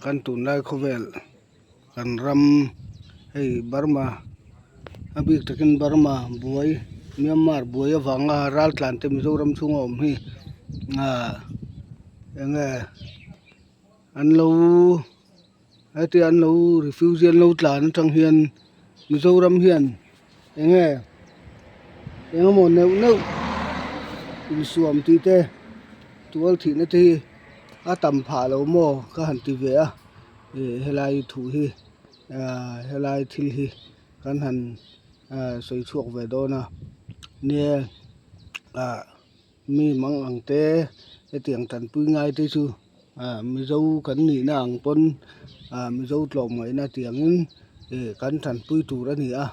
Kan tunlai khawvel kan ram hei Burma a bik takin Burma buai Myanmar buai avanga raltlan te Mizoram chhunga awm hi ah enge an lo hetia an lo refugee an lo tlan atang hian Mizoram hian enge engemaw neuh neuh insuam tih te tual thihna te hi a tam phah lo maw ka han ti ve a ih helai thu hi ah helai thil hi kan han ah sawi chhuak ve dawn a nia ah mi mang ang te hetiang tanpui ngai te chu ah mizo kan nihna ang pawn ah mizo tlawmngaihna tiangin ih kan tanpui tur a ni a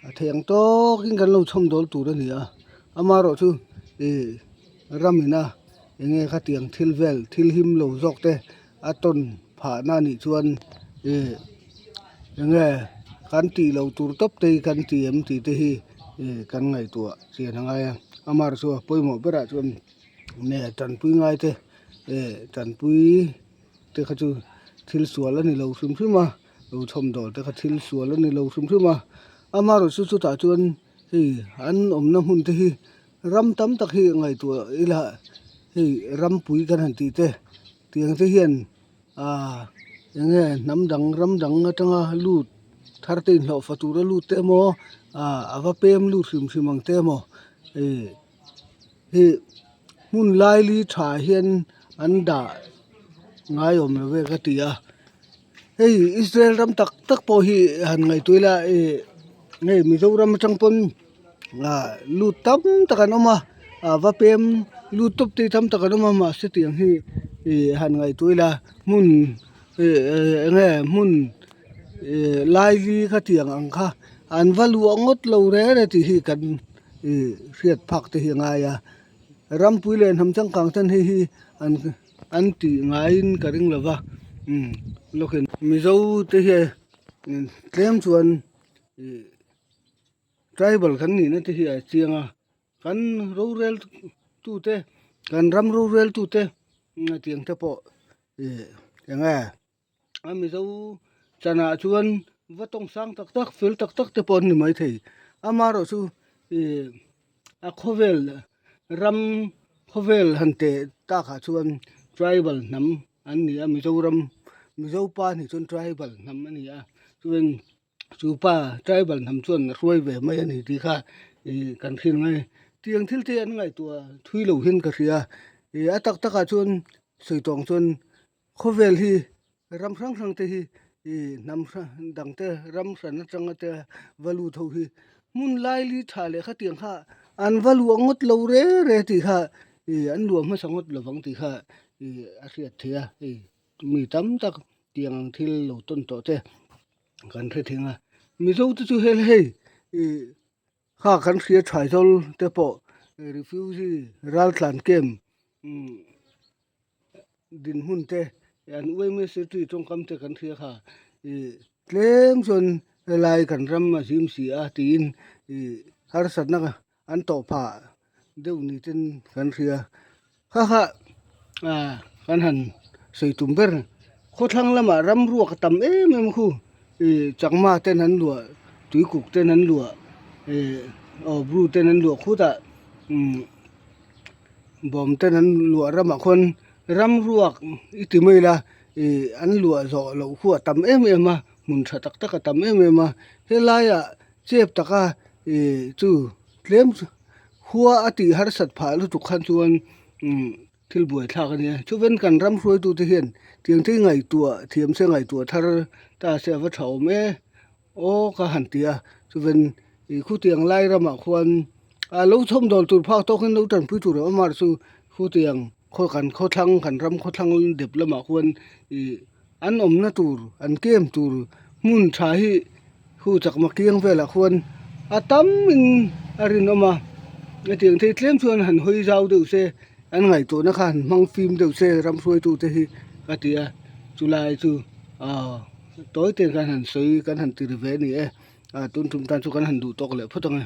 a theih ang tawkin kan lo chhawm dawl tur a ni a amaherawh chu ih ramina eng nge khatiang thil vel thil him lo zawk te a tawn phahna a nih chuan ih eng nge kan tih loh tur tawp te hi kan ti em tih te hi ih kan ngaihtuah chian a ngai a amaherawh chu a pawimawh berah chuan nge tanpui ngai te ih tanpui te kha chu thil sual a ni lo hrim hrim a lo chhawm dawl te kha thil sual a ni lo hrim hrim a amaherawh chu chutah chuan hei an awmna hmun te hi ram tam tak hi ngaihtuah ila hei rampui kan han tih te tiang te hian ah eng nge hnam dang ram dang atanga lut thar te inhlawhfa tura lut te emaw ah a va pem lut hrim hrim ang te emaw ih hi hmun laili tha hian an dah ngai awm lo ve ka ti a hei Israel ram tak tak pawh hi han ngaihtuah ila ih hei Mizoram atang pawn ah lut tam tak an awm a ah va pem lut tawp te tam tak an awm a mahse tiang hi ih han ngaihtuah ila hmun ih eng nge hmun ih laili kha tiang ang kha an va luah ngawt lo reng reng tih hi kan ih hriat phak te hi a ngai a rampui leh hnam changkang ten hei hi an an tih ngaiin ka ring lo va umm lawkin mizo te hian tlem chuan ih tribal kan nihna te hi a chiang a kan rorel tute kan ram rorel tute tiang te pawh ih eng nge. A mizo chanah chuan va tawng sang tak tak fel tak tak te pawh an ni maithei amaherawh chu ih a khawvel ram khawvel han teh takah chuan tribal hnam an ni a mizoram mizo pa nih chuan tribal hnam a ni a chuan chu pa tribal hnam chuan a hruai ve mai a ni tih kha ih kan hriat ngai tiang thil te an ngaihtuah thui lo hian ka hria ih a tak takah chuan sawi tawng chuan. Khawvel hi ram hrang hrang te hi ih hnam hrang dang te ram hran atanga te va lut ho hi hmun laili tha leh khatiang kha an va luah ngawt lo re re tih kha ih an luah hmasa ngawt lovang tih kha ih a hriat theih a hei mi tam tak tiang ang thil lo tawn tawh te kan hre thing a mizo te chu hel hei ih kha kan hria tha zawl te pawh refugee raltlan camp umm. Dinhmun te an uaime secretary tawngkam te kan hria kha ih tlem chuan helai kan ram a zim si a tiin ih harsatna an tawh phah deuh ni ten kan hria kha kha ah kan han sawi tum ber khawthlang lamah ram ruak a tam em em khu ih chakma ten an luah tuikuk ten an luah ih aw bru ten an luah khutah umm. Bawm ten an luah ramah khuan ram ruak i ti mai la ih an luah zawh loh khu a tam em em a hmun tha tak tak a tam em em a helaiah chep taka ih chu tlem khua a tih harsat phah lutuk khan chuan umm thil buaithlak a nia chuan kan ram hruaitute hian tiang te hi ngaihtuah thiam se ngaihtuah thar ta se a va tha awm e. Aw ka han ti a, chuven ih khutiang lai ramah khuan ah lo chhawm dawl tur phak tawkin lo tanpui tur a awm a chu khutiang khaw kan khawthlang kan ram khawthlang dep lamah khuan ih an awmna tur an kem tur hmun tha hi khu chakma kiang velah khuan a tamin a rinawm a hetiang thei tlem chuan han hawi zau deuh se an ngaihtuahna kha han hmang fim deuh se ram hruaitute hi ka ti a chulai chu ah. Tawi te kan han sawi kan han tir ve a ni e, ah tun tum tan chu kan han duh tawk leh phawt ang e.